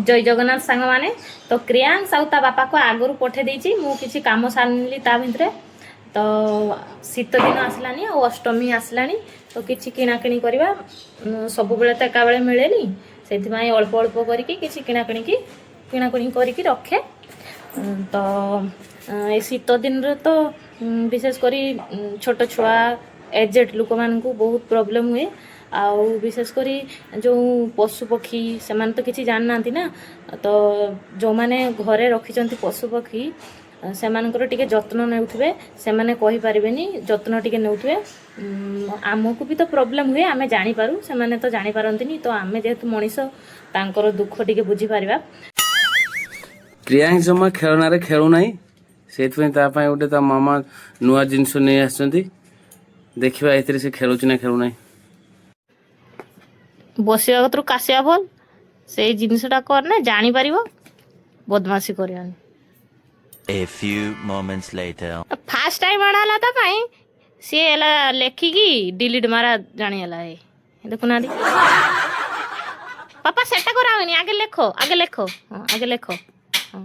ଜୟ ଜଗନ୍ନାଥ ସାଙ୍ଗମାନେ। ତ କ୍ରିୟାଂଶ ଆଉ ତା ବାପାକୁ ଆଗରୁ ପଠେଇ ଦେଇଛି। ମୁଁ କିଛି କାମ ସାରିଲି ତା ଭିତରେ। ତ ଶୀତ ଦିନ ଆସିଲାନି ଆଉ ଅଷ୍ଟମୀ ଆସିଲାଣି, ତ କିଛି କିଣାକିଣି କରିବା। ସବୁବେଳେ ତ ଏକାବେଳେ ମିଳେନି, ସେଥିପାଇଁ ଅଳ୍ପ ଅଳ୍ପ କରିକି କିଛି କିଣାକିଣି କରିକି ରଖେ। ତ ଏ ଶୀତ ଦିନରେ ତ ବିଶେଷ କରି ଛୋଟ ଛୁଆ, ଏଜେଡ୍ ଲୋକମାନଙ୍କୁ ବହୁତ ପ୍ରୋବ୍ଲେମ୍ ହୁଏ। ଆଉ ବିଶେଷ କରି ଯେଉଁ ପଶୁ ପକ୍ଷୀ, ସେମାନେ ତ କିଛି ଜାଣିନାହାନ୍ତି ନା। ତ ଯେଉଁମାନେ ଘରେ ରଖିଛନ୍ତି ପଶୁ ପକ୍ଷୀ, ସେମାନଙ୍କର ଟିକେ ଯତ୍ନ ନେଉଥିବେ। ସେମାନେ କହିପାରିବେନି, ଯତ୍ନ ଟିକେ ନେଉଥିବେ। ଆମକୁ ବି ତ ପ୍ରୋବ୍ଲେମ୍ ହୁଏ, ଆମେ ଜାଣିପାରୁ। ସେମାନେ ତ ଜାଣିପାରନ୍ତିନି। ତ ଆମେ ଯେହେତୁ ମଣିଷ, ତାଙ୍କର ଦୁଃଖ ଟିକେ ବୁଝିପାରିବା। ପ୍ରିୟାଙ୍କ ଜମା ଖେଳନାରେ ଖେଳୁନାହିଁ। ସେଇଥିପାଇଁ ତା ପାଇଁ ଗୋଟେ ତା ମାମା ନୂଆ ଜିନିଷ ନେଇ ଆସିଛନ୍ତି। ଦେଖିବା ଏଥିରେ ସେ ଖେଳୁଛି ନା ଖେଳୁନାହିଁ। ବସିବା କତରୁ କାଶିବା ଭଲ। ସେଇ ଜିନିଷଟା କରନା, ଜାଣିପାରିବ। ବଦମାସି କରିବାନି। A few moments later. First time ଆଣା ହେଲା ତା ପାଇଁ, ସିଏ ହେଲା ଲେଖିକି ଡିଲିଟ୍ ମାରା ଜାଣିଗଲା। ଏ ଦେଖୁନାହାନ୍ତି ପାପା, ସେଟା କରାହଉନି। ଆଗେ ଲେଖ, ଆଗେ ଲେଖ। ହଁ, ଆଗେ ଲେଖ, ହଁ।